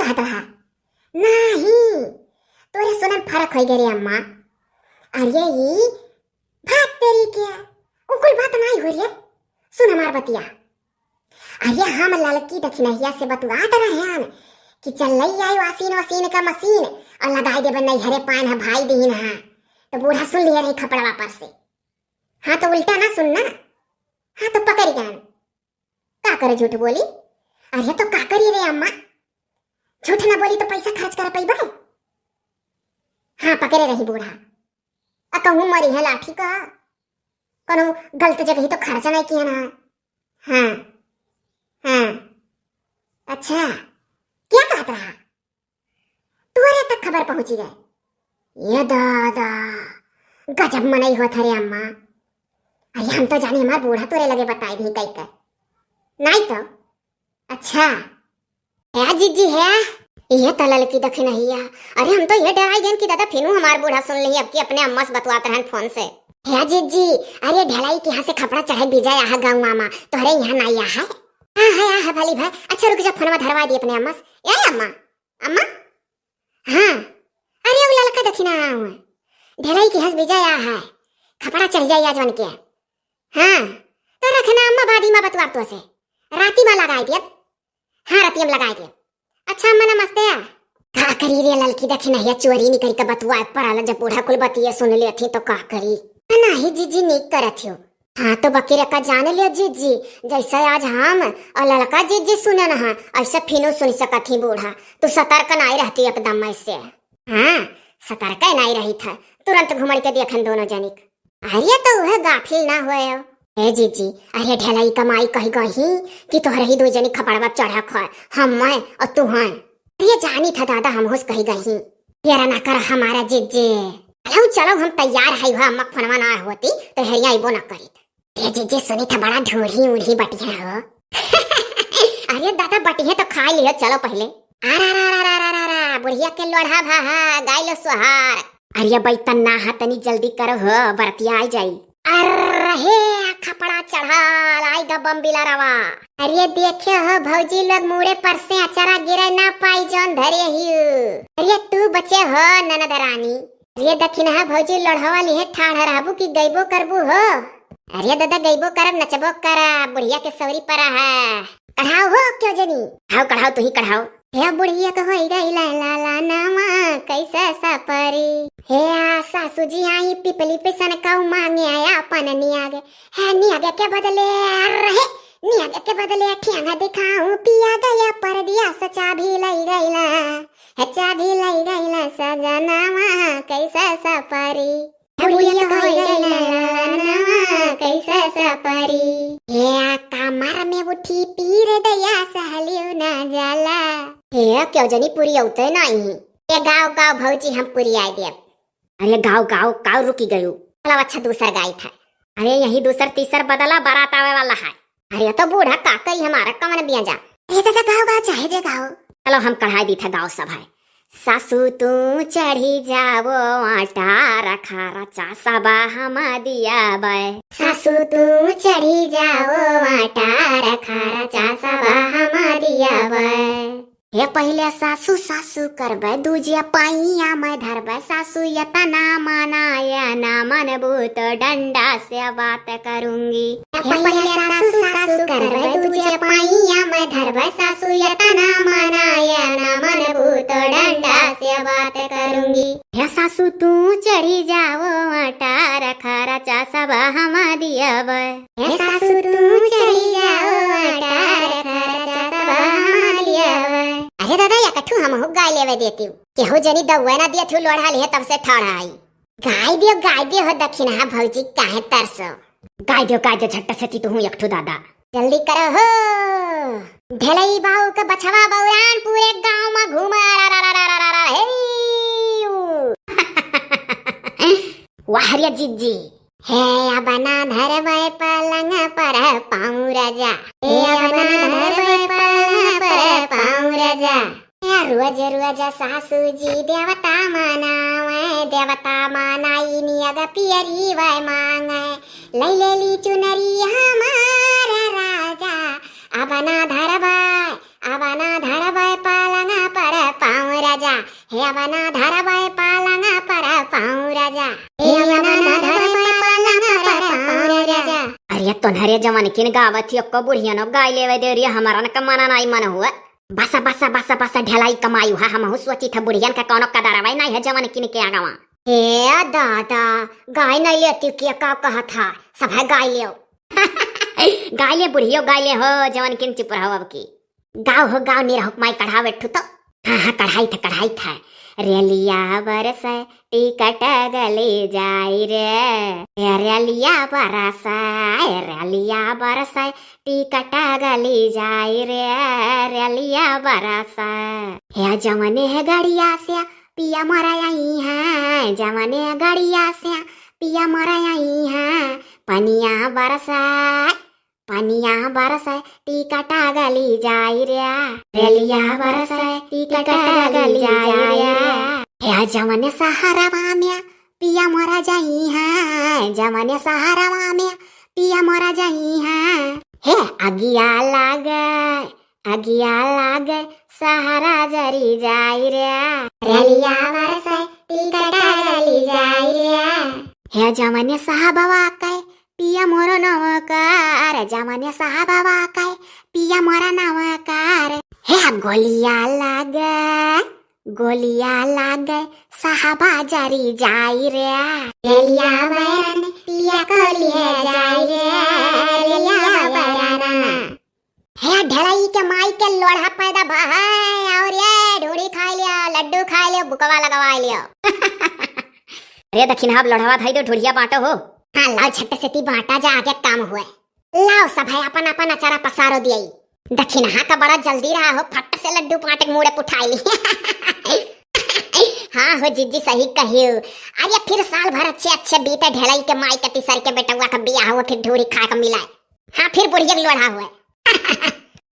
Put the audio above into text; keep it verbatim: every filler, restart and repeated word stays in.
कहत रहा। नाही, तोरे सुनन फरक होइ गए रे अम्मा। अरे ई भात तेरी के, उ कुल बात नाही होइ रे। सुन हमार बतिया। अरे हम ललकी दखिनहिया से बतुआत रहन कि चल लई आई वासिन वासिन का मसीन और लगाई देबे नैहरे पान है भाई दीन है, तो बूढ़ा सुन लिहे रही खपड़वा पर से। हाँ तो उल्टा ना सुन ना। हाँ तो पकड़ गए। का करे झूठ बोली? अरे तो का करी रे अम्मा, झूठ ना बोली तो पैसा खर्च कर पैबे। हाँ पकड़े रही बूढ़ा। आ कहूँ मरी है लाठी का, कोनो गलत जगह ही तो खर्च नहीं किया ना। हाँ हाँ। अच्छा क्या कहत रहा? तोरे तक खबर पहुंची गए। ये दादा, गजब मनई होत हरे अम्मा। अरे हम तो जाने हमार बूढ़ा तोरे लगे बताई दी कई के। नहीं तो। अच्छा। है जीजी है। ये तो ललकी दखिनहिया। अरे हम तो ये डराई गए कि दादा फिनू हमार बूढ़ा सुन ली, अब की अपने अम्मा से बतवात रहन फोन से। है जीजी, अरे ढलाई के यहाँ से खपड़ा चढ़े बीजा आहा गाँव मामा, तोहरे यहाँ नहीं आहा है। हाँ है, आहा भली भाई। अच्छा रुक जा, फोनवा धरवा दी अपने अम्मा से। ए अम्मा, अम्मा? हाँ। अरे उ ललका दखिना आवा। ढलाई के हंस विजय आ है। खपड़ा चढ़ जाई आज बन के। हाँ। तो रखना अम्मा, बादी मा बतवाब तो से। राती मा लगाई दियब। हाँ, रतिया मा लगाई दियब। अच्छा अम्मा नमस्ते। का करी रे ललकी दखिनहिया, चोरी निकल के बतुआ पड़ल, जब बूढ़ा कुल बतिये सुन लेथी तो का करी। नहीं जीजी, नीक करत हो। हाँ तो बकिर का जान लियो जीजी, जैसे आज हम और ललका जीजी सुनन है, ऐसे फिनू सुन सकत ही बूढ़ा। तू सतर्क नहीं रहती एकदम ऐसे। हाँ, सतर्क नहीं रही था, तुरंत घुमड़ के देखन दोनों जनिक। अरे तो वह गाफिल ना होए। ए जीजी, अरे ढेलाई कमाई कही गही कि तोहरे ही दो जनी खपड़वा चढ़ा खाए, हम मैं और तू हैं। अरे जानी था दादा, हम होश कही गही। तेरा ना कर हमारा जीजी। चलो चलो, हम तैयार है, वह अम्मा फोनवा ना होती तो हेरिया अइबो ना करीत। ए जीजी सुनी था बड़ा ढूढ़ी उढ़ी बटिया हो। अरे दादा बटिया तो खा लियो, चलो पहले। अरा रा रा रा रा रा रा, बुढ़िया के लोढ़ा भा हा, गाय लो सोहार। अरे बैतन ना हा, तनी जल्दी करो हो, बरतिया आई जाई। अरे हे खपड़ा चढ़ाल, आई द बम बिलारवा। अरे देखे हो भौजी लोग मुड़े पर से अचरा गिरे ना पाई जौन धरे हियू। अरे तू बचे हो ननद रानी। अरे दखिनहा भौजी लोढ़वा लिहे ठाढ़ रहबू कि गइबो करबू हो? अरे दादा गइबो करब, नचबो करब, बुढ़िया के सौरी परा है। कढ़ाओ हो क्यों जनी? कढ़ाओ कढ़ाओ, तू ही कढ़ाओ। हे बुढ़िया के होई गई ला ला ला नामा कैसे सपरी। हे आ सासू जी आई पिपली पिसन कऊ मांगे आया अपन नियागे। हे नियागे के बदले, अरे हे नियागे के बदले ठेंगा दिखाऊं पिया गया परदिया सचा भी लई गईला। हे चाभी लई गईला सजनावा कैसे सपरी। बुढ़िया होई गईला ललनवा कैसे सपरी। हे आ कमर में उठी पीर दया सहलियो ना जाला। हे क्यों जनी पूरी औते नहीं। ये गाओ गाओ भौजी हम पूरी आए देब। अरे गाओ गाओ गाओ रुकी गयो। चलो अच्छा दूसर गाई था। अरे यही दूसर तीसर बदला बारात आवे वाला है। अरे तो बूढ़ा का कही हमारा कमन बिया जा। अरे दादा गाओ गाओ चाहे जे गाओ। चलो हम कढ़ाई दी था गाओ सब है। सासू तू चढ़ी जावो आटा रखा रचा सबा हम दिया बे। सासू तू चढ़ी जावो आटा रखा रचा सबा हम दिया बे। हे पहिले सासू सासू करबे, दूजे पाइया मैं धरबे, सासू यतना मनाया ना मनबू तो डंडा से बात करूंगी। हे पहिले सासू सासू करबे, दूजे पाइया मैं धरबे, सासू यतना मनाया ना मनबू तो डंडा से बात करूंगी। हे सासू तू चढ़ी जावो आटा रखा रचा सब हम दियब। हे सासू तू चढ़ी जाओ आटा रखा रचा सब हम दियब। अरे दादा या कठू हमहू गाय लेवे देती। केहू जनी दउए ना दियत हूँ लोढ़ा लिहे तब से ठाढ़ा आई। गाय दियो गाय दियो हो दखिनहा भौजी काहे तरसो। गाय दियो गाय दियो झट्टा से ती तू हूँ एकठू दादा। जल्दी करो हो। ढेलई बाऊ के बछवा बौरान पूरे गांव में घूमे। अरा, रा, रा, रा, रा, रा, रा, हे यू। वाह रे जिज्जी। हे अबना धरबै पलंग पर पाँव राजा। हे अबना धरबै पलंग पर पाँव राजा। हे रोज रोज सासू जी देवता मनावे, देवता मनाई नियग पियरी वै मांगे। लै लेली चुनरी हमार राजा, अबना धरबै, अबना धरबै पलंग पर राजा, हे अवना धरबै पलंग पर पाँव राजा, हे अवना धरबै पलंग पर पाँव राजा। अरे तोन्हरे जवनकिन गावत ही, एको बुढ़ियनो गाय लेवे दे रही, हमारा न कमाना नाई मन हुआ। बस, बस, बस, बस, ढेलाई कमाई हुआ, हमहू सोची था बुढ़ियन का कौनो कदरवे नाई है जवनकिन के आगवा। हे दादा, गाय नाई लेती के का कहत हा, सब है गाय लेव। गाय ले बुढ़ियो, गाय ले हो, जवनकिन चुप रहो अब की। गाव हो गाव, निरहुक माई कढ़ाव एक ठू तो। हाँ, हाँ, कढ़ाई था, कढ़ाई था। रेलिया बरसै, टिकट गली जाई रे। ए रेलिया बरसै, रेलिया बरसै, टिकट गली जाई रे, रेलिया बरसै। हे जवने है गड़िया से पिया मोरा आई है, जवने गड़िया से पिया मोरा आई है, पनिया बरसै, पनिया बरसै, टिकट गली जाई रे। रेलिया बरसै, टिकट गली जाई रे। हे जवने सहरवा में पिया मोरा जाई है, जवने सहरवा में पिया मोरा जाई है। हे अगिया लागे, अगिया लागे, सहरा जरी जाई रे। रेलिया बरसै, टिकट गली जाई रे। हे जवने सहबवा के पिया मोरा नवा कार, जवने सहबवा के पिया मोरा नवा कार। हे गोलिया लागे, गोलिया लागे, सहबा जरी जाई रे। रेलिया बैरन पिया कोलिया जाई रे, रेलिया बैरन। हे ढेलाई के माई के लोढ़ा पैदा भा है, और ये ढूढ़ी खाई लिया, लड्डू खाई लिया, बुकवा लगवाई लिया। अरे दखिनहा, अब लोढ़वा धई दो, ढूढ़िया बाँटो हो। हाँ, लाओ झट से ती बाँटा जा, आगे काम हुए। लाओ सब है, अपन अपन अचारा पसारो दियई। दखिनहा का बड़ा जल्दी रहा हो, फट से लड्डू बाँट के मुड़े पुठाई ली। हाँ हो जिज्जी, सही कहियो। अरे फिर साल भर अच्छे अच्छे बीते, ढेलाई के माई के तीसर के बेटवा का बियाह हुआ, फिर ढूढ़ी खा के मिलाए। हाँ, फिर बुढ़िया के लोढ़ा हुए।